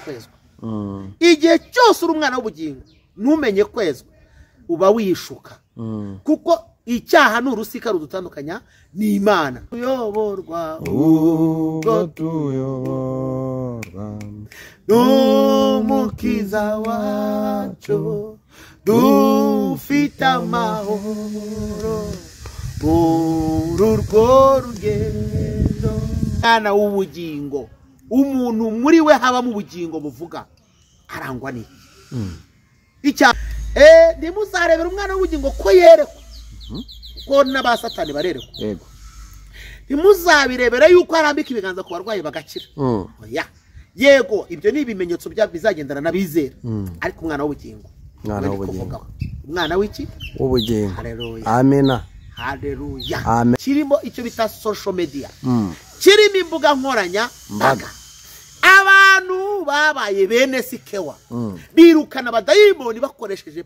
Kwezwa. Igihe cyose uri umwana w'ubugingo ntumenye kwezwa, uba wishuka, kuko icyaha ni urusika rudutandukanya n'Imana. Tuyoborwa ubwo tuyoborwa n'Umukiza wacu, dufite amahoro muri urwo rugendo. Umwana w'ubugingo, umuntu muri we habamo ubugingo buvuga, arangwa n'iki? Ntimuzarebera umwana w'ubugingo ko yerekwa, kuko n'abasatani barerekwa. Yego. Ntimuzabirebera yuko arambika ibiganza ku barwayi bagakira. Oya. Yego, ibyo ni ibimenyetso bizagendana n'abizera. Ariko umwana w'ubugingo, Umwana w'ubugingo. Umwana w'iki? W'ubugingo. Haleluya. Amena. Haleluya. Amen. Kirimo icyo bita social media. Kirimo imbuga nkoranyambaga. Abantu babaye bene sikewa. Birukana abadayimoni bakoresheje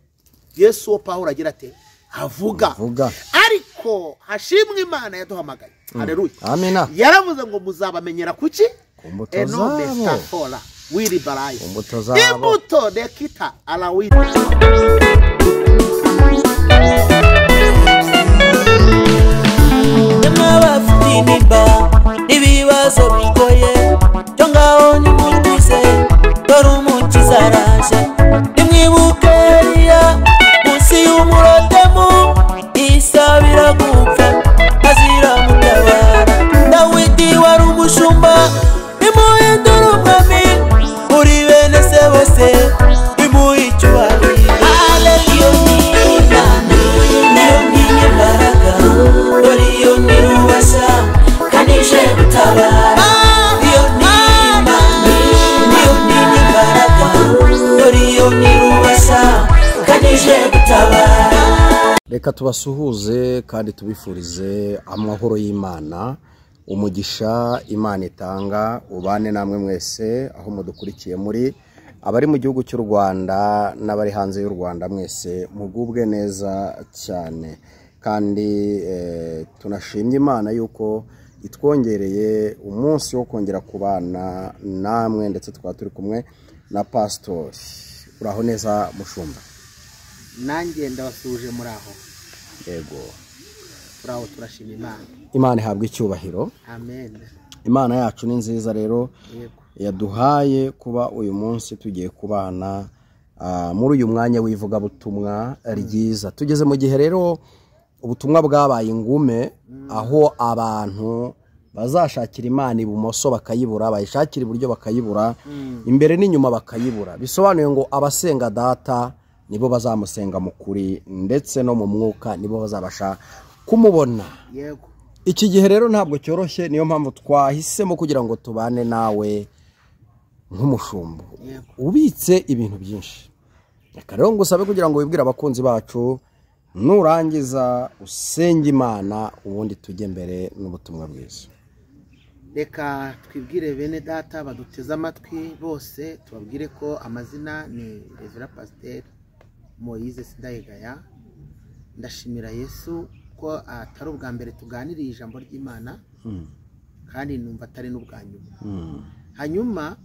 Yesu. Pawulo agira ate? Avuga. Ariko hashimwe Imana yaduhamagaye. Haleluya. Amena. Yaravuze ngo muzabamenyera kuki? Ku mbuto zabo. Wiri barayi. Ku mbuto zabo. Imbuto dekita alawi. Ibibazo bigoye cyo ngaho nimutuze, dore Umukiza araje. Nimwibuke Eliya munsi y'umurotemu, isabira gupfa azira mutabara. Dawidi wari umushumba, nimuhindure umwami muri bene se bose, bimuhe icyubahiro. Iyo ni Imana, niyo ni imbaraga, dore iyo ni ububasha kandi ije gutabara. Iyo ni Imana, niyo ni imbaraga, dore iyo ni ububasha kandi ije gutabara. Reka tubasuhuze kandi tubifurize amahoro y'Imana, umugisha Imana itanga ubane namwe mwese aho mudukurikiye, muri abari mu gihugu cy'u Rwanda n'abari hanze y'u Rwanda, mwese mugubwe neza cyane. Kandi tunashimye Imana yuko itwongereye umunsi wo kongera kubana namwe, ndetse tukaba turi kumwe na pastori. Uraho neza mushumba? Nanjye ndabasuje, muri aho. Yego. Turaho, turashima Imana. Imana ihabwe icyubahiro. Amen. Imana yacu ni nziza rero. Yego. Yaduhaye kuba uyu munsi tugiye kubana muri uyu mwanya w'ivugabutumwa ryiza. Tugeze mu gihe rero ubutumwa bwabaye ingume, aho abantu bazashakira Imana ibumoso bakayibura, bayishakira iburyo bakayibura, imbere n'inyuma bakayibura. Bisobanuye ngo abasenga data nibo bazamusenga mu kuri ndetse no mu mwuka, nibo bazabasha kumubona. Yego. Iki gihe rero ntabwo cyoroshye, niyo mpamvu twahisemo kugira ngo tubane nawe nk'umushumba ubitse ibintu byinshi. Reka rero ngusabe kugira ngo wibwire abakunzi bacu, nurangiza usenge Imana, ubundi tujye mbere n'ubutumwa bwiza. Reka twibwire bene data baduteze amatwi bose, tubabwire ko amazina ni Reverend Pasteur Moise Sindayigaya. Ndashimira Yesu ko atari ubwa mbere tuganiriye ijambo ry'Imana, kandi numva atari n'ubwa nyuma. Hanyuma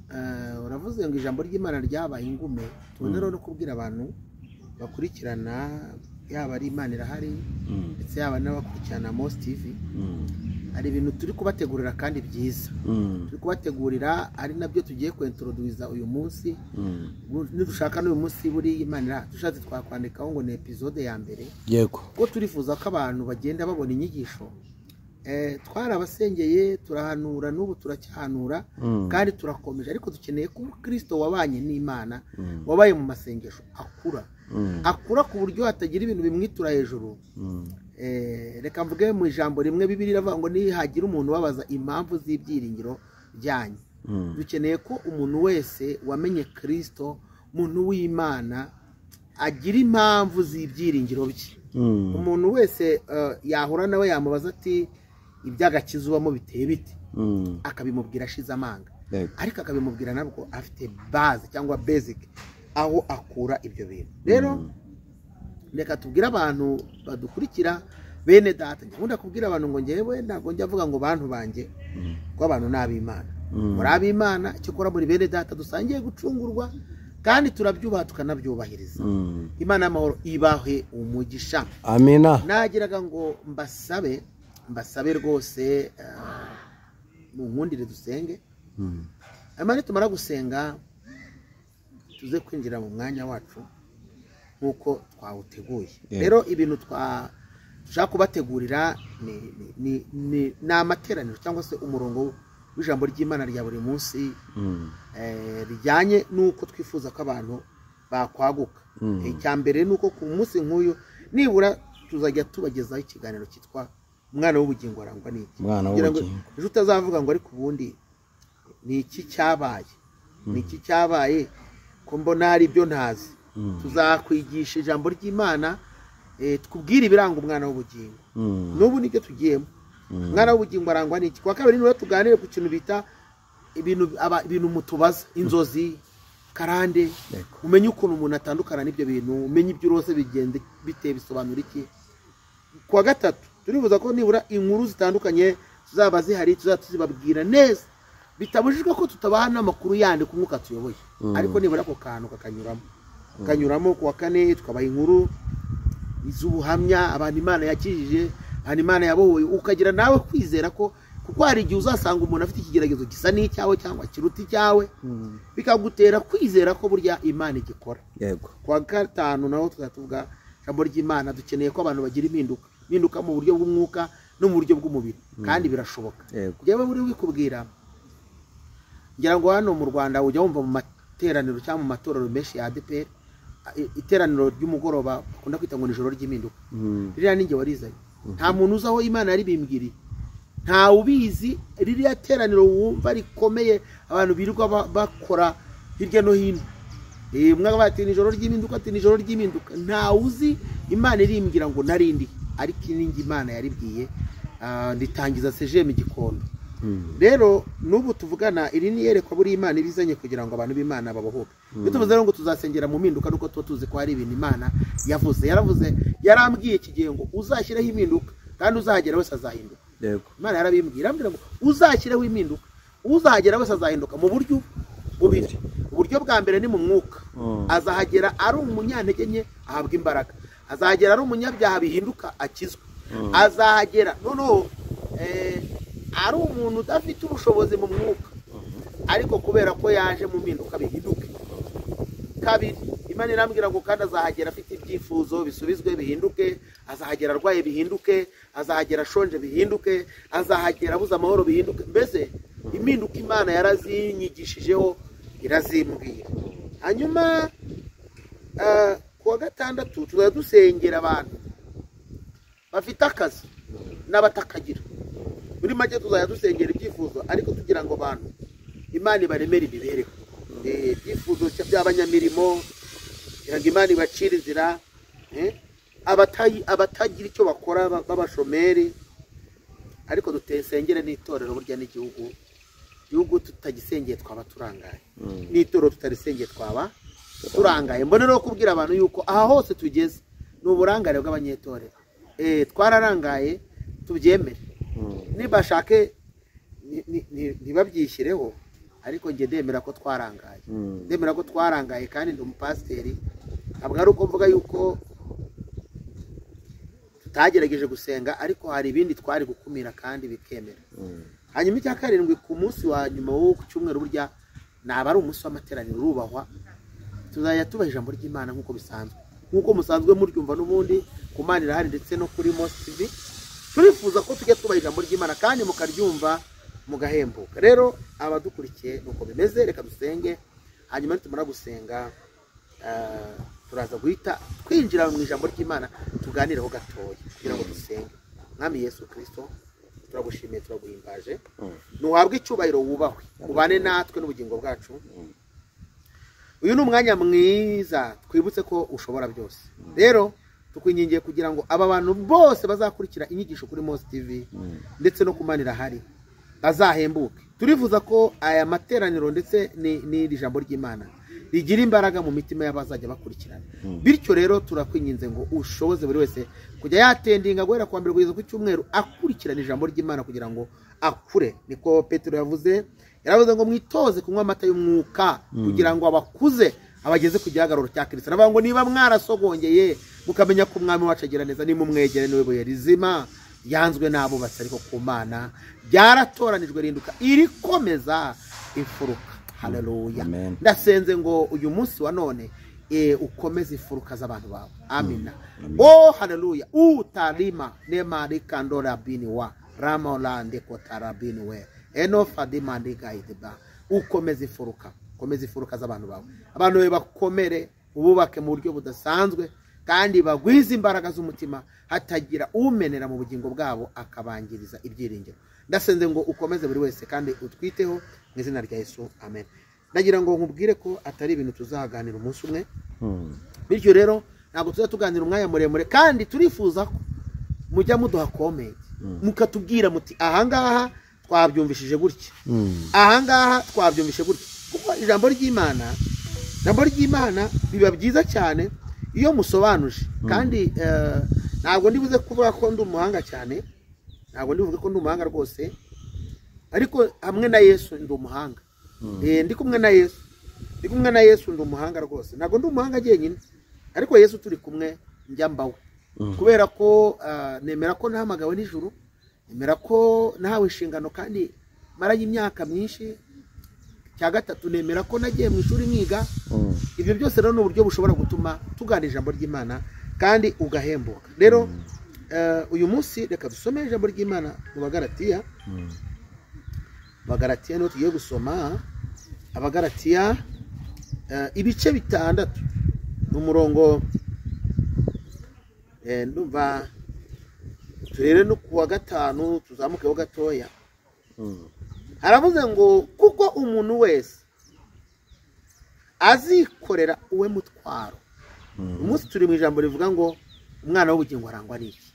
uravuze ngo ijambo ry'Imana ryabaye ingume. Tubone rero no kubwira abantu bakurikirana, yaba ari Imana irahari ndetse yaba n'abakurikirana Mos TV, hari ibintu turi kubategurira kandi byiza. Turi kubategurira ari nabyo tugiye kwintroduza uyu munsi. Nidushaka n'uyu munsi buri Imana irahari, dushatse twakwandikaho ngo ni episode ya mbere. Yego. Kuko turifuza ko abantu bagenda babona inyigisho. Twarabasengeye, turahanura, n'ubu turacyahanura kandi turakomeje, ariko dukeneye ko Kristo wabanye n'Imana, wabaye mu masengesho, akura. Akura ku buryo hatagira ibintu bimwitura hejuru. Reka mvuge mu ijambo rimwe, Bibiliya iravuga ngo nihagira umuntu ubabaza impamvu z'ibyiringiro byanyu. Dukeneye ko umuntu wese wamenye Kristo, umuntu w'Imana, agira impamvu z'ibyiringiro bye. Umuntu wese yahura nawe yamubaza ati iby'agakiza ubamo biteye bite, akabimubwira ashize amanga, ariko akabimubwira nabwo afite base cyangwa basic aho akura ibyo bintu. Rero reka tubwire abantu badukurikira, bene data, nkunda kubwira abantu ngo ngewe ntabwo njya avuga ngo bantu banjye, ko abantu ni ab'Imana. Muri ab'Imana, cyakora muri bene data dusangiye gucungurwa, kandi turabyubaha tukanabyubahiriza. Imana y'amahoro ibahe umugisha. Amina. Nagiraga ngo mbasabe rwose mu nkundire dusenge. Hanyuma nitumara gusenga tuze kwinjira mu mwanya wacu nk'uko twawuteguye. Rero ibintu dushaka kubategurira ni amateraniro cyangwa se umurongo w'ijambo ry'Imana rya buri munsi, rijyanye n'uko twifuza ko abantu bakwaguka. Icya mbere ni uko ku munsi nk'uyu nibura tuzajya tubagezaho ikiganiro cyitwa Umwana w'ubugingo arangwa n'iki, kugira ngo ejo utazavuga ngo ariko ubundi ni iki cyabaye, ni iki cyabaye ko mbona hari ibyo ntazi. Tuzakwigisha ijambo ry'Imana, tukubwire ibiranga umwana w'ubugingo. N'ubu nibyo tugiyemo. Umwana w'ubugingo arangwa n'iki. Kwa kabiri niwe tuganire ku kintu bita ibintu mutubaza, inzozi, karande, umenye ukuntu umuntu atandukana n'ibyo bintu, umenye ibyo urose bigende bite, bisobanura iki. Kwa gatatu turifuza ko nibura inkuru zitandukanye tuzaba zihari, tuzababwira neza, bitabujijwe ko tutabaha n'amakuru yandi ku mwuka tuyoboye, ariko nibura ako kantu kakanyuramo. Kuwa kane tukabaha inkuru z'ubuhamya, abantu Imana yakijije, abantu Imana yabohoye, ukagira nawe kwizera ko, kuko hari igihe uzasanga umuntu afite ikigeragezo gisa n'icyawe cyangwa kiruta icyawe, bikagutera kwizera ko burya Imana igikora. Yego. Kuwa gatanu naho tuzatuvuga ijambo ry'Imana. Dukeneye ko abantu bagira impinduka mu buryo bw'umwuka no mu buryo bw'umubiri, kandi birashoboka. Yewe buri wikubwira, ngira ngo hano mu Rwanda ujya wumva mu materaniro cyangwa mu matorero menshi ya ADEPR, iteraniro ry'umugoroba bakunda kwita ngo ni ijoro ry'impinduka. Ririya ninjye warizanye, nta muntu uzi aho Imana yaribimbwiriye, nta ubizi. Ririya teraniro wumva rikomeye, abantu birirwa bakora hirya no hino, umwe bati ni ijoro ry'impinduka, ati ni ijoro ry'impinduka, nta uzi Imana irimbwira ngo narindi, ariko ninjye Imana yaribwiye. Nditangiza CGM Gikondo. Rero n'ubu tuvugana iri ni iyerekwa buri Imana ibizanye kugira ngo abantu b'Imana babohoke. Iyo tuvuze rero ngo tuzasengera mu mpinduka, nuko tuba tuzi ko hari ibintu Imana yavuze. Yaravuze, yarambwiye iki gihe ngo uzashyireho impinduka, kandi uzahagera wese azahinduka. Yego. Imana yarabimbwiye, irambwira ngo uzashyireho impinduka, uzahagera wese azahinduka mu buryo bubiri. Uburyo bwa mbere ni mu mwuka, azahagera ari umunyantege nke ahabwa imbaraga, azahagera ari umunyabyaha bihinduka akizwe, azahagera noneho ari umuntu udafite ubushobozi mu mwuka, ariko kubera ko yaje mu mpinduka bihinduke. Kabiri, Imana irambwira ngo kandi azahagera afite ibyifuzo bisubizwe bihinduke, azahagera arwaye bihinduke, azahagera ashonje bihinduke, azahagera abuze amahoro bihinduke. Mbese impinduka Imana yarazinyigishijeho, irazimbwira. Hanyuma kuwa gatandatu tuzajya dusengera abantu bafite akazi n'abatakagira. Muri make tuzajya dusengera ibyifuzo, ariko tugira ngo abantu Imana ibaremere imibereho. Ibyifuzo by'abanyamirimo, kugira ngo Imana ibacire inzira, abatagira icyo bakora b'abashomeri, ariko dutesengere n'itorero burya n'igihugu. Igihugu tutagisengeye twaba turangaye, n'itorero tutarisengeye twaba turangaye. Mbone rero kubwira abantu yuko aha hose tugeze ni uburangare bw'abanyetorero. Twararangaye, tubyemere. Nibashake ntibabyishyireho, ariko njye ndemera ko twarangaye. Ndemera ko twarangaye, kandi ndi umupasiteri. Ntabwo ari uko mvuga yuko tutagerageje gusenga, ariko hari ibindi twari gukumira kandi bikemera. Hanyuma icya karindwi, ku munsi wa nyuma wo ku cyumweru, burya naba ari umunsi w'amateraniro urubahwa, tuzajya tubaha ijambo ry'Imana nk'uko bisanzwe, nk'uko musanzwe muryumva n'ubundi ku Mana irahari ndetse no kuri Mos TV. Turifuza ko tujya tubaha ijambo ry'Imana kandi mukaryumva mugahembuka. Rero abadukurikiye nuko bimeze, reka dusenge. Hanyuma nitumara gusenga turaza guhita twinjira mu ijambo ry'Imana, tuganireho gatoya kugira ngo dusenge. Mwami Yesu Kristo, turagushimiye, turaguhimbaje, nuhabwe icyubahiro, wubahwe, ubane natwe n'ubugingo bwacu. Uyu ni umwanya mwiza twibutse ko ushobora byose. Rero tukwingingiye kugira ngo aba bantu bose bazakurikira inyigisho kuri Mos TV ndetse no ku Mana irahari bazahembuke. Turifuza ko aya materaniro ndetse n'iri jambo ry'Imana rigira imbaraga mu mitima y'abazajya bakurikirana. Bityo rero turakwinginze ngo ushoboze buri wese kujya yatendinga guhera kuwa mbere kugeza ku cyumweru akurikirana ijambo ry'Imana kugira ngo akure. Niko Petero yavuze, yaravuze ngo mwitoze kunywa amata y'umwuka kugira ngo abakuze abageze ku gihagararo cya Kristo. Aravuga ngo niba mwarasogongeye mukamenya ko umwami wacu agira neza, nimumwegere niwe buye rizima yanzwe n'abubatsi ariko ku Mana byaratoranijwe rinduka irikomeza imfuruka. Haleluya. Ndasenze ngo uyu munsi wa none ukomeze imfuruka z'abantu bawe. Amina. Oh haleluya. Utarima nemarikandora bini wa ramolande kotarabini we eno fadima ndigaideba. Ukomeze imfuruka, ukomeze imfuruka z'abantu bawe. Abantu bawe bakomere, ububake mu buryo budasanzwe kandi bagwize imbaraga z'umutima, hatagira umenera mu bugingo bwabo akabangiriza ibyiringiro. Ndasenze ngo ukomeze buri wese kandi utwiteho mu izina rya Yesu. Amen. Ndagira ngo nkubwire ko atari ibintu tuzaganira umunsi umwe. Bityo rero ntabwo tuzatuganira umwanya muremure, kandi turifuza ko mujya muduha comment, mukatubwira muti ahangaha twabyumvishije gutya, ahangaha twabyumvishije gutya. Kuko ijambo ry'Imana biba byiza cyane iyo musobanuje. Kandi ntabwo ndibuze kuvuga ko ndi umuhanga cyane, ntabwo ndibuze ko ndi umuhanga rwose, ariko hamwe na Yesu ndi umuhanga. Ndi kumwe na Yesu, ndi kumwe na Yesu ndi umuhanga rwose. Ntabwo ndi umuhanga jyenyine, ariko Yesu turi kumwe njya mbawe. Kubera ko nemera ko nahamagawe n'ijuru, nemera ko nahawe inshingano kandi maranye imyaka myinshi. Cya gatatu, nemera ko nagiye mu ishuri nkiga. Ibyo byose rero ni uburyo bushobora gutuma tugana ijambo ry'Imana kandi ugahembuka. Rero uyu munsi reka dusome ijambo ry'Imana mu Bagalatiya. Bagalatiya niho tugiye gusoma. Abagalatiya ibice 6 n'umurongo ndumva turere no kuwa 5 tuzamukeho gatoya. Haravuze ngo kuko umuntu wese azikorera uwe mutwaro. Umunsi turi mu ijambo rivuga ngo umwana w'ubugingo arangwa n'iki?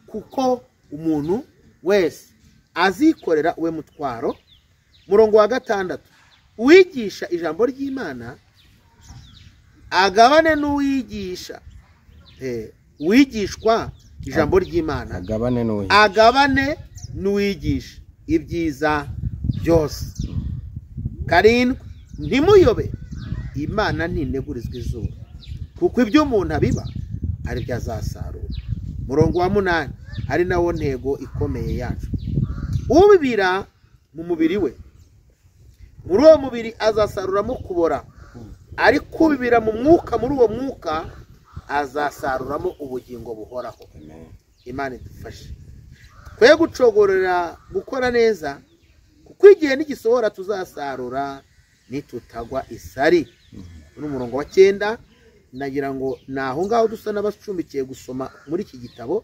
Kuko umuntu wese azikorera uwe mutwaro. Murongo wa 6, uwigisha ijambo ry'Imana agabane n'uwigisha. Uwigishwa ijambo ry'Imana agabane n'uwigisha ibyiza byose. 7, ntimuyobe, Imana ntinegurizwa izuba, kuko ibyo umuntu abiba ari byo azasarura. Murongo wa 8, ari nawo ntego ikomeye yacu. Ubibira mu mubiri we, muri uwo mubiri azasaruramo kubora, ariko ubibira mu mwuka, muri uwo mwuka azasaruramo ubugingo buhoraho. Imana idufashe twe gucogorera gukora neza, kuko igihe n'igisohora tuzasarura nitutagwa isari. N'umurongo wa 9, nagira ngo naho ngaho dusa n'abacumbikiye gusoma muri iki gitabo,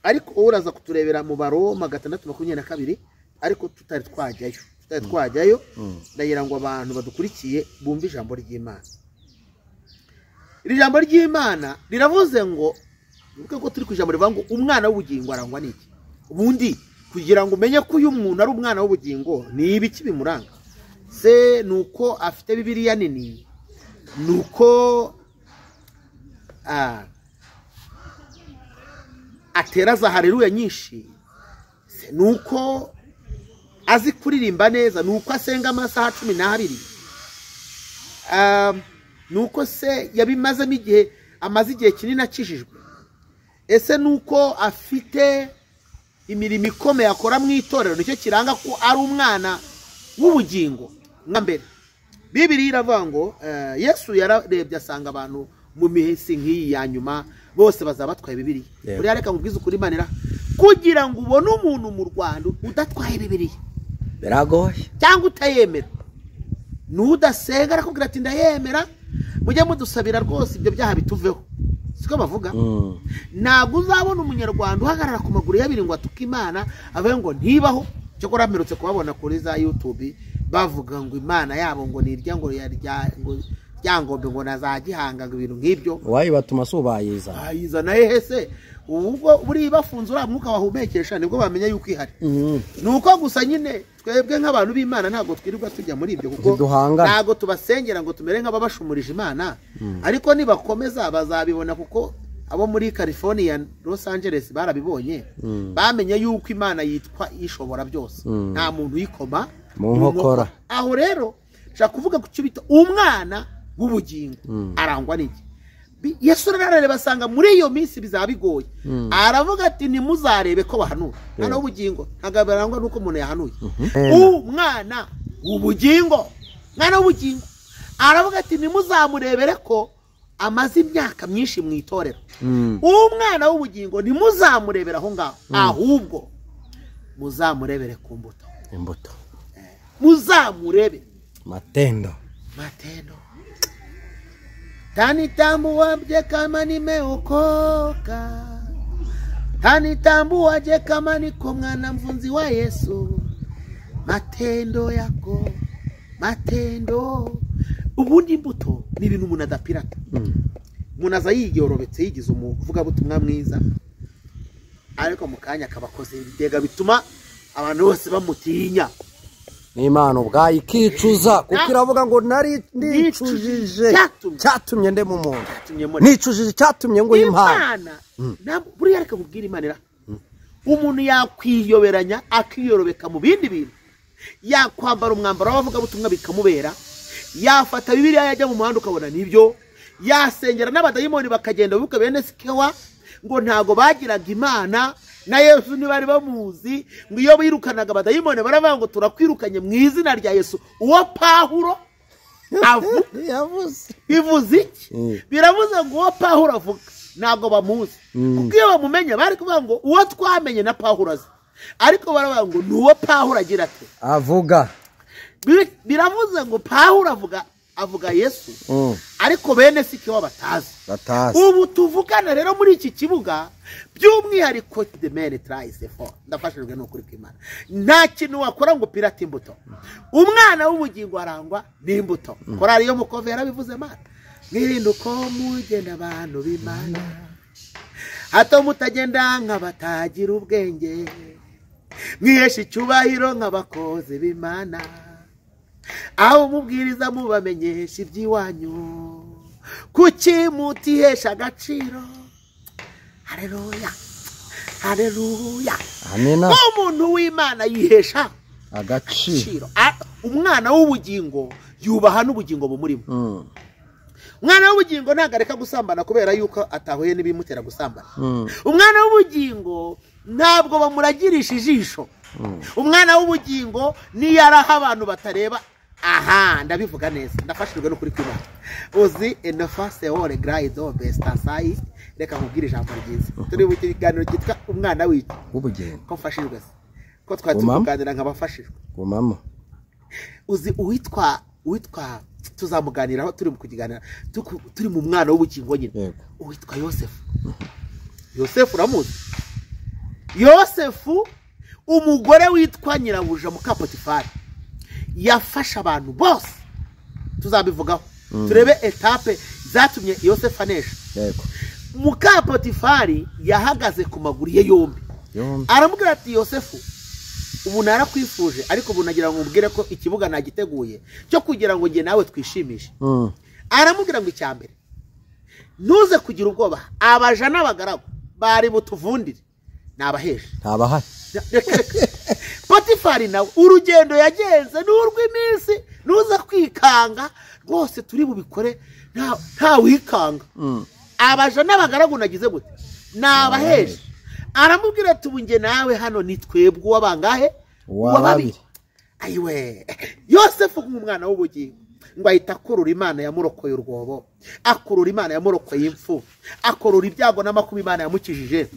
ariko uraza kuturebera mu Baroma 6:22, ariko tutari twajyayo. Ndagira ngo abantu badukurikiye bumve ijambo ry'Imana. Iri jambo ry'Imana riravuze ngo, uvuge ko turi ku ijambo rivuga ngo umwana w'ubugingo arangwa n'iki? Ubundi kugira ngo umenye ko uyu muntu ari umwana w'ubugingo ni ibiki bimuranga? Se nuko afite Bibiliya nini, nuko atera za haleluya nyinshi, se nuko azi kuririmba neza, nuko asenga amasaha 12, nuko se yabimazemo igihe, amaze igihe kinini akijijwe, ese nuko afite imirimo ikomeye akora mu itorero, nicyo kiranga ko ari umwana w'ubugingo. Nka mbere Bibiliya iravuga ngo Yesu yararebye asanga abantu mu minsi nk'iyi ya nyuma bose bazaba batwaye Bibiliya. Buriya reka nkubwize ukuri, Imana kugira ngo ubone umuntu mu Rwanda udatwaye Bibiliya biragoye, cyangwa utayemera, n'udasenga arakubwira ati ndayemera, mujye mudusabira rwose ibyo byaha bituveho. Siko bavuga. Ntabwo uzabona umunyarwanda uhagarara ku maguru y'abiri ngo atuke Imana avuge ngo ntibaho. Cyakora mperutse kubabona kuri za YouTube bavuga ngo Imana yabo ngo nirya ngo yarya ngo ryangombe ngo nazagihanga ngo ibintu nk'ibyo. Wayibatuma subayiza. Ayiza naye hese ubwo buri bafunze ura mwuka wahumekesha nibwo bamenya yuko ihari. Nuko gusa nyine twebwe nk'abantu b'Imana ntabwo twirirwa tujya muri ibyo, kuko ntabwo tubasengera ngo tumere nk'ababashumurije Imana. Ariko nibakomeza bazabibona, kuko Abo muri California, Los Angeles barabibonye, bamenye yuko Imana yitwa ishobora byose, nta muntu uyikoma mu nkokora. Aho rero nshaka kuvuga ku cyo bita umwana w'ubugingo arangwa n'iki. Yesu arareba asanga muri iyo minsi bizaba bigoye, aravuga ati ntimuzarebe ko bahanura. Umwana w'ubugingo ntabwo barangwa n'uko umuntu yahanuye. Umwana w'ubugingo, mwana w'ubugingo aravuga ati ntimuzamurebere ko amaze imyaka myinshi mu itorero. Umwana w'ubugingo ntimuzamurebere aho ngaho, ahubwo muzamurebere ku mbuto. Imbuto muzamurebe matendo. Matendo. Tanitambua je kama nimeokoka, tanitambua je kama niko mwana mfunzi wa Yesu. Matendo yako, matendo. Ubundi imbuto ni ibintu umuntu adapirata. Umuntu aza yiyorobetse yigize umuvugabutumwa mwiza, ariko mu kanya akabakoze ibitega bituma abantu bose bamutinya. N'Imana ubwayo ikicuza, kuko iravuga ngo nari nicujije cyatumye nde mu muntu, nicujije cyatumye ngo impano. Buriya reka kubwira Imana, umuntu yakwiyoberanya akiyorobeka mu bindi bintu, yakwambara umwambaro w'abavugabutumwa bikamubera, yafata Bibiliya yajya mu muhanda ukabona nibyo, yasengera n'abadayimoni bakagenda bibuka bene Sikewa ngo ntago bagiraga Imana na Yesu ntibari bamuzi, ngo iyo birukanaga abadayimoni baravuga ngo turakwirukanye mu izina rya Yesu. Uwo Pawulo avuga bivuze iki? Biravuze ngo uwo Pawulo avuga ntago bamuzi, kuko iyo bamumenye bari kuvuga ngo uwo twamenye na Pawulo azi, ariko baravuga ngo ni uwo Pawulo agira ate avuga. Biravuze ngo Pawulo avuga Yesu, ariko bene Sikewa batazi. Ubu tuvugana rero muri iki kibuga by'umwihariko the man tries for, ndafashijwe n'ukuri kw'Imana. Nta kintu wakora ngo pirate imbuto. Umwana w'ubugingo arangwa n'imbuto. Korali yo mukove yarabivuze Mana, mwirinde uko mugenda abantu b'Imana, hato mutagenda nk'abatagira ubwenge, mwihesha icyubahiro nk'abakozi b'Imana, aho mubwiriza mubamenyesha iby'iwanyu, kuki mutihesha agaciro? Haleluya, haleluya. Amina. Umuntu w'Imana yihesha agaciro. Umwana w'ubugingo yubaha n'ubugingo bumurimo. Umwana w'ubugingo ntabwo areka gusambana kubera yuko atahuye n'ibimutera gusambana. Umwana w'ubugingo ntabwo bamuragirisha ijisho. Umwana w'ubugingo niyo araha abantu batareba. Aha ndabivuga neza, ndafashijwe n'ukuri kw'Imana. Uzi enofase ore graido bestasai, reka nkubwire ijambo ryiza. Turi mu kiganiro cyitwa umwana w'ubugingo. Ko mfashijwe se? Ko twari tuganira nk'abafashijwe. Gumamo. Uzi uwitwa tuzamuganiraho turi mu kukiganira, turi mu mwana w'ubugingo nyine. Uwitwa Yosefu. Yosefu uramuzi? Yosefu umugore witwa nyirabuja muka Potifari yafasha abantu bose, tuzabivugaho turebe etape zatumye Yosefu anesha. Muka Potifari yahagaze ku maguru ye yombi, aramubwira ati Yosefu ubu narakwifuje, ariko ubu nagira ngo ubwire ko ikibuga nagiteguye cyo kugira ngo njye nawe twishimishe. Aramubwira ngo icyambere ntuze kugira ubwoba, abaja n'abagaragu bari butuvundire nabaheje ntabahari. Potifari nawe urugendo yagenze n'urw'iminsi, nuza kwikanga rwose turi bubikore nta wikanga. Abaja n'abagaragu nagize gute nabaheje. Aramubwira ati ubu njye nawe hano ni twebwe uwabangahe wababiri. Ayiwe Yosefu nk'umwana w'ubugingo ngo ahita akurura Imana yamurokoye urwobo, akurura Imana yamurokoye impfu, akurura ibyago n'amakuba Imana yamukijije.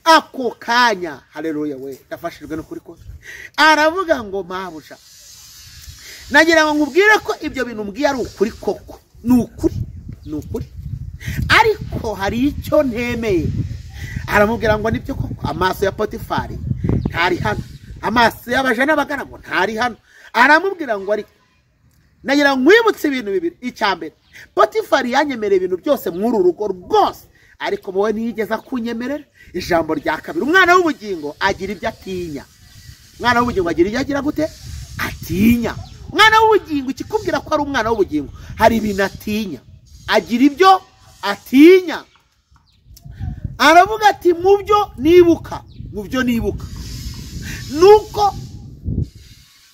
Ako kanya, haleluya we, ndafashijwe n'ukuri kose. Aravuga ngo mabuja, nagira ngo nkubwire ko ibyo bintu mbwiye ari ukuri koko, ni ukuri, ni ukuri, ariko hari icyo ntemeye. Aramubwira ngo nibyo koko, amaso ya Potifari ntari hano, amaso y'abaja n'abagaragu ntari hano. Aramubwira ngo ariko nagira ngo nkwibutse ibintu bibiri. Icya mbere, Potifari yanyemereye ibintu byose mw'uru rugo rwose, ariko wowe ntiyigeze akunyemerera. Ijambo rya kabiri, umwana w'ubugingo agira ibyo atinya. Umwana w'ubugingo agira ibyo agira gute? Atinya. Umwana w'ubugingo ikikubwira ko ari umwana w'ubugingo, hari ibintu atinya, agira ibyo atinya. Aravuga ati mu byo nibuka, mu byo nibuka nuko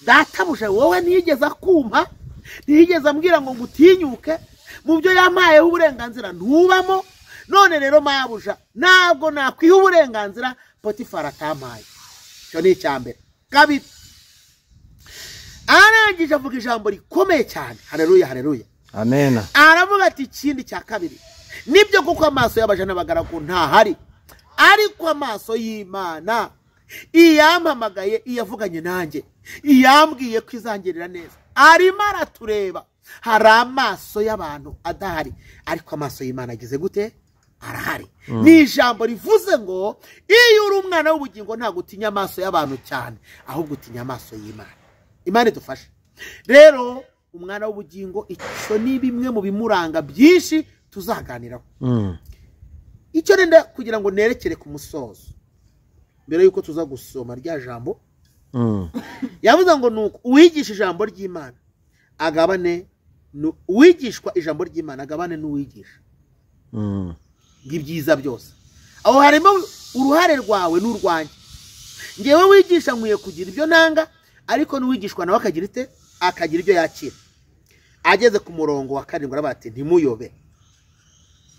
databuja wowe ntiyigeze akumpa, ntiyigeze ambwira ngo ngutinyuke, mu byo yampayeho uburenganzira ntubamo. None rero mabuja ntabwo nakwiha uburenganzira Potifari atampaye. Icyo ni icya mbere. Kabiri, arangije avuga ijambo rikomeye cyane. Haleluya, haleluya, amen. Aravuga ati ikindi cya kabiri, nibyo kuko amaso y'abaja n'abagaragu ntahari, ariko amaso y'Imana iyampamagaye, iyavuganye nanjye, iyambwiye ko izangirira neza, arimo aratureba. Hari amaso y'abantu adahari, ariko amaso y'Imana agize gute? Arahari. Ni ijambo rivuze ngo iyo uri umwana w'ubugingo ntabwo utinya amaso y'abantu cyane, ahubwo utinya amaso y'Imana. Imana idufashe. Rero umwana w'ubugingo icyo ni bimwe mu bimuranga byinshi tuzaganiraho. Icyo nenda kugira ngo nerekere ku musozo mbere yuko tuza gusoma rya jambo, yavuze ngo nuko uwigisha ijambo ry'Imana agabane, uwigishwa ijambo ry'Imana agabane n'uwigisha ibyiza byose. Aho harimo uruhare rwawe n'urwanjye. Ngewe wigisha nkwiye kugira ibyo nanga, ariko n'uwigishwa nawe akagira ite? Akagira ibyo yakira. Ageze ku murongo wa 7 aravuga ati ntimuyobe,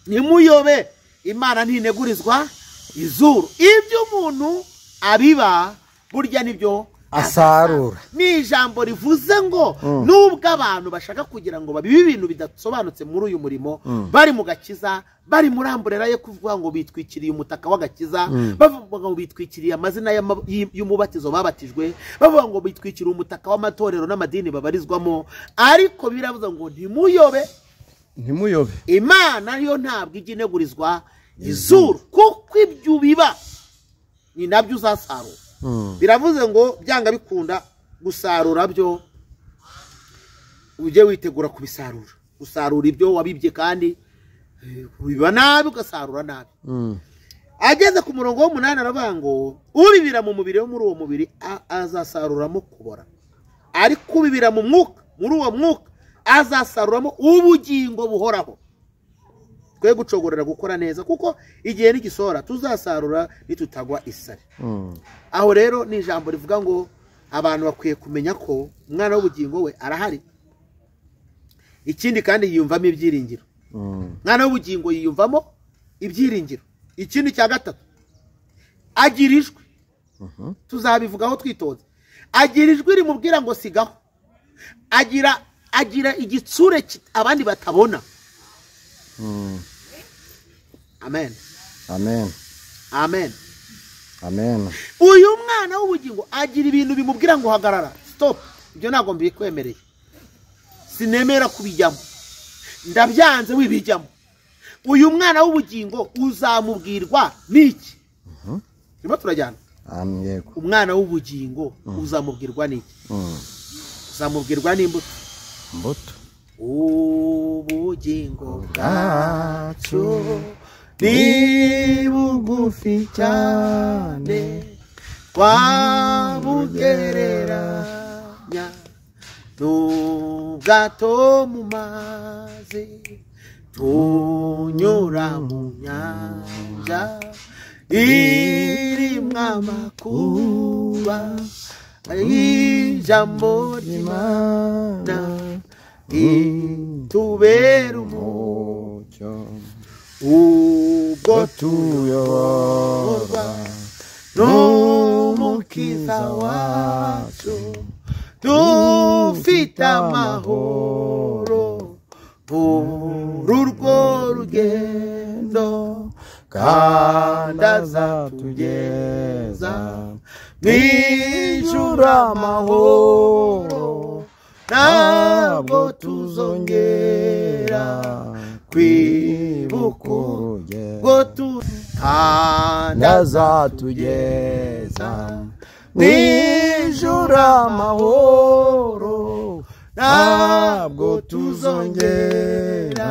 ntimuyobe, Imana ntinegurizwa izuru. Ibyo umuntu abiba burya nibyo asarura. Ni ijambo rivuze ngo nubwo abantu bashaka kugira ngo babibe ibintu bidasobanutse muri uyu murimo, bari mu gakiza, bari muri amburera yo kuvuga ngo bitwikiriye umutaka w'agakiza, bavuga ngo bitwikiriye amazina y'umubatizo babatijwe, bavuga ngo bitwikiriye umutaka w'amatorero n'amadini babarizwamo, ariko biravuze ngo ntimuyobe, ntimuyobe, Imana yo ntabwo ijya inegurizwa izuru, kuko ibyo biba ni nabyo uzasarura. Biravuze ngo byanga bikunda gusarura byo ujye witegura kubisarura, gusarura ibyo wabibye, kandi biba nabi ugasarura nabi. Ageze ku murongo w'8 aravuga ngo ubibira mu mubiri wo muri uwo mubiri azasaruramo kubora, ariko ubibira mu mwuka muri uwo mwuka azasaruramo ubugingo buhoraho. Twe gucogorera gukora neza, kuko igihe n'igisora tuzasarura nitutagwa isari. Aho rero ni ijambo rivuga ngo abantu bakwiye kumenya ko umwana w'ubugingo we arahari. Ikindi kandi yiyumvamo ibyiringiro. Umwana w'ubugingo yiyumvamo ibyiringiro. Ikindi cya gatatu, agira ijwi. Tuzabivugaho twitonze. Agira ijwi rimubwira ngo sigaho. Agira igitsure abandi batabona. Amen. Amen. Amen. Amen. Uyu mwana w'ubugingo agira ibintu bimubwira ngo hagarara, stop, ibyo ntabwo mbikwemereye, sinemera kubijyamo, ndabyanze wibijyamo. Uyu mwana w'ubugingo uzamubwirwa n'iki? Turimo turajyana. Yego. Umwana w'ubugingo uzamubwirwa n'iki? Uzamubwirwa n'imbuto. Imbuto. Ubugingo bwacu ni bugufi cyane, twabugereranya n'ubwato mu mazi, tunyura mu nyanja irimwo amakuba, ijambo ry'Imana itubera umucyo, ubwo tuyoborwa n'Umukiza wacu, dufite amahoro muri urwo rugendo, kandi azatugeza mu ijuru amahoro, ntabwo tuzongera kwibuka ubwo kandi azatugeza mu ijuru amahoro, ntabwo tuzongera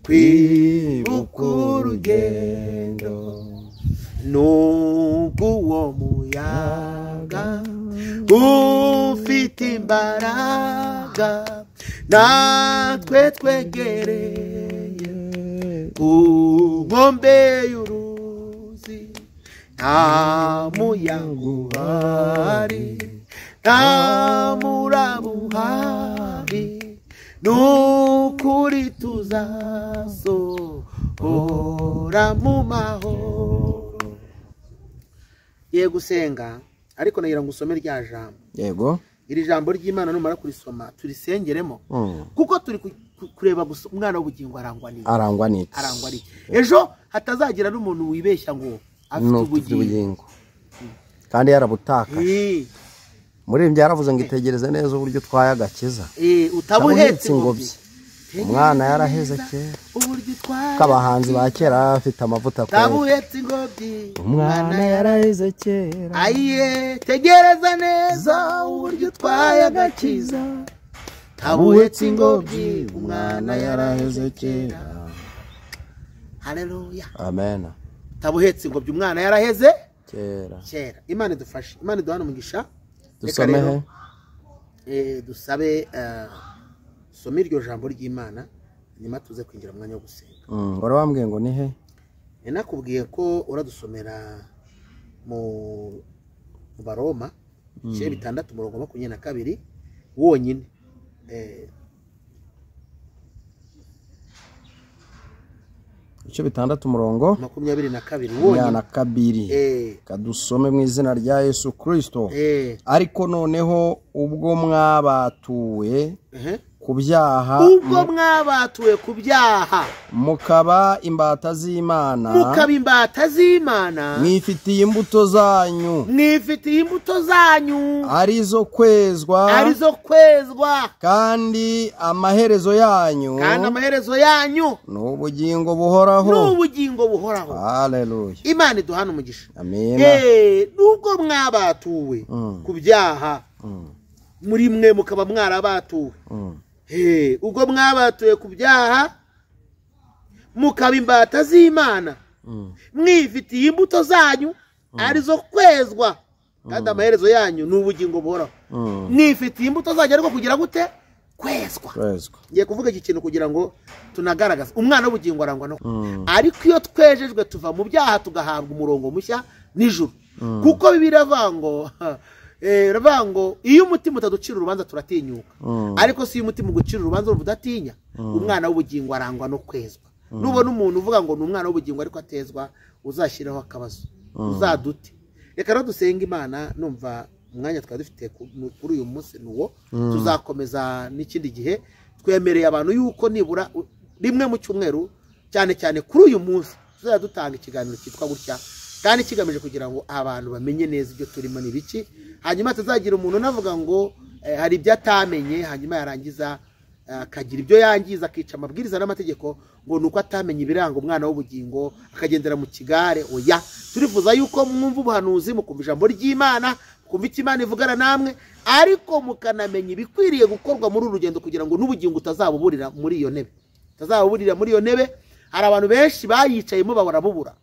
kwibuka urugendo. Nubwo uwo muyaga ufite imbaraga, natwe twegereye ku nkombe y'uruzi, Nta muyaga uhari, nta muraba uhari, n'ukuri tuzasohora mu mahoro. Ye gusenga, ariko nagira ngo usome rya jambo. Yego. Iri jambo ry'Imana numara kurisoma turisengeremo, kuko turi kureba gusa umwana w'ubugingo arangwa n'iki? Arangwa n'iki? Arangwa n'iki? Ejo hatazagira n'umuntu wibeshya ngo afite ubugingo kandi yarabutakaje. Muri ibyo yaravuze ngo itegereze neza uburyo utwaye agakiza, utabuhetse ingobyi. Umwana yaraheze kera, kabahanzi ba kera afite amavuta kwera. Utabuhetse ingobyi, umwana yaraheze kera. Ayiye, tegereza neza uburyo utwaye agakiza, utabuhetse ingobyi, umwana yaraheze kera. Haleluya, amen. Utabuhetse ingobyi, umwana yaraheze kera kera. Imana idufashe, Imana iduhane umugisha. Dusome dusabe some iryo jambo ry'Imana, nyuma tuze kwinjira mu mwanya wo gusenga. Wari wambwiye ngo ni he? Nakubwiye ko uradusomera mu Baroma ibice 6 umurongo 22 wonyine. Ibice 6 umurongo 22 wonyine. Na kabiri. Kadusome mu izina rya Yesu Kristo. Ariko noneho ubwo mwabatuwe ku byaha, ubwo mwabatuwe ku byaha, mukaba imbata z'Imana, mukaba imbata z'Imana, mwifitiye imbuto zanyu, mwifitiye imbuto zanyu, arizo kwezwa, arizo kwezwa, kandi amaherezo yanyu, kandi amaherezo yanyu n'ubugingo buhoraho, n'ubugingo buhoraho. Haleluya. Imana iduhane umugisha. Amen. Nubwo mwabatuwe ku byaha, muri mwe mukaba mwarabatuwe, ubwo mwabatuwe ku byaha mukaba imbata z'Imana, mwifitiye imbuto zanyu arizo kwezwa, kandi amaherezo yanyu n'ubugingo buhoraho. Mwifitiye imbuto zanyu ariko kugira gute? Kwezwa. Ngiye kuvuga iki kintu kugira ngo tunagaragaze umwana w'ubugingo arangwa no, ariko iyo twejejwe tuva mu byaha tugahabwa umurongo mushya n'ijuru. Kuko Bibiliya iravuga ngo iyo umutima utaducira urubanza turatinyuka, ariko si iyo umutima ugucira urubanza udatinya. Umwana w'ubugingo arangwa no kwezwa. Nubona umuntu uvuga ngo ni umwana w'ubugingo ariko atezwa, uzashyiraho akabazo, uzadute. Reka rero dusenge Imana. Numva umwanya twari dufite kuri uyu munsi nuwo, tuzakomeza n'ikindi gihe. Twemereye abantu yuko nibura rimwe mu cyumweru, cyane cyane kuri uyu munsi, tuzajya dutanga ikiganiro cyitwa gutya, kandi kigamije kugira ngo abantu bamenye neza ibyo turimo ni biki. Hanyuma tuzagira umuntu unavuga ngo hari ibyo atamenye, hanyuma yarangiza akagira ibyo yangiza, akica amabwiriza n'amategeko ngo nuko atamenye ibiranga umwana w'ubugingo, akagendera mu kigare. Oya, turifuza yuko mwumva ubuhanuzi, mukumva ijambo ry'Imana, mukumva icyo Imana ivugana namwe, ariko mukanamenya ibikwiriye gukorwa muri uru rugendo kugira ngo n'ubugingo utazabuburira muri iyo ntebe, utazabuburira muri iyo ntebe. Hari abantu benshi bayicayemo barabubura,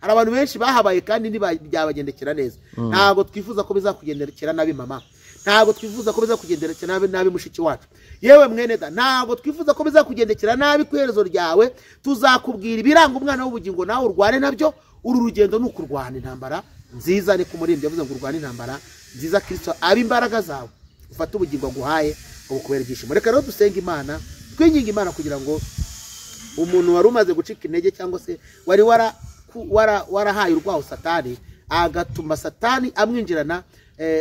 hari abantu benshi bahabaye kandi ntibyabagendekera neza. Ntabwo twifuza ko bizakugendekera nabi mama, ntabwo twifuza ko bizakugendekera nabi mushiki wacu, yewe mwene da, ntabwo twifuza ko bizakugendekera nabi ku iherezo ryawe. Tuzakubwira ibiranga umwana w'ubugingo nawe urwane nabyo. Uru rugendo ni ukurwana intambara nziza, ni kumuririmbyi yavuze ngo urwane intambara nziza, Kristo abe imbaraga zawe, ufate ubugingo aguhaye ngo bukubere ibyishimo. Reka rero dusenge Imana, twinginge Imana kugira ngo umuntu wari umaze gucika intege cyangwa se wari warahaye urwaho Satani, agatuma Satani amwinjirana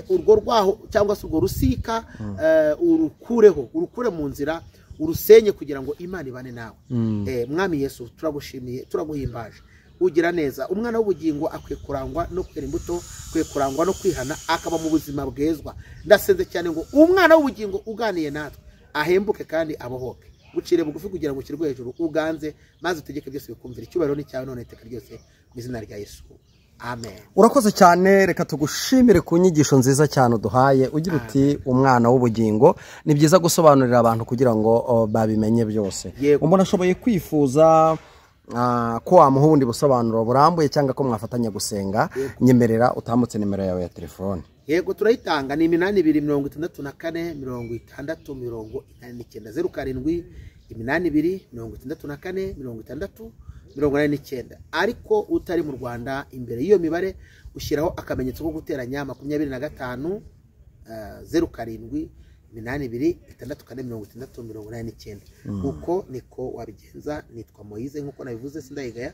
urwo rwaho cyangwa se urwo rusika, urukureho, urukure mu nzira, urusenye kugira ngo Imana ibane nawe. Mwami Yesu, turagushimiye, turaguhimbaje, ugira neza. Umwana w'ubugingo akwiye kurangwa no kwera imbuto, akwiye kurangwa no kwihana, akaba mu buzima bwezwa. Ndasenze cyane ngo umwana w'ubugingo uganiye natwe ahembuke kandi abohoke. Gucire bugufi kugira ngo ushyirwe hejuru, uganze maze utegeke byose bikumvira. Icyubahiro ni cyawe none iteka ryose, mu izina rya Yesu, amen. Urakoze cyane, reka tugushimire ku nyigisho nziza cyane uduhaye ugira uti umwana w'ubugingo. Ni byiza gusobanurira abantu kugira ngo babimenye byose. Umuntu ashoboye kwifuza ko wamuha ubundi busobanuro burambuye cyangwa ko mwafatanya gusenga, nyemerera utambutse nimero yawe ya telefone. Yego, turayitanga ni 82 64 60 89, 07 82 64 60 89. Ariko utari mu Rwanda, imbere y'iyo mibare Ushyiraho akamenyetso ko guteranya 25 07 82 64 60 89. Uko niko wabigenza. Nitwa Moise nk'uko nabivuze, sindayigaya.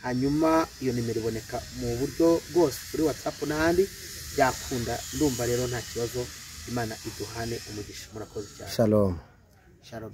Hanyuma iyo nimero iboneka mu buryo bwose kuri WhatsApp n'ahandi byakunda. Ndumva rero nta kibazo. Imana iduhane umugisha. Murakoze cyane. Shalom. Shalom.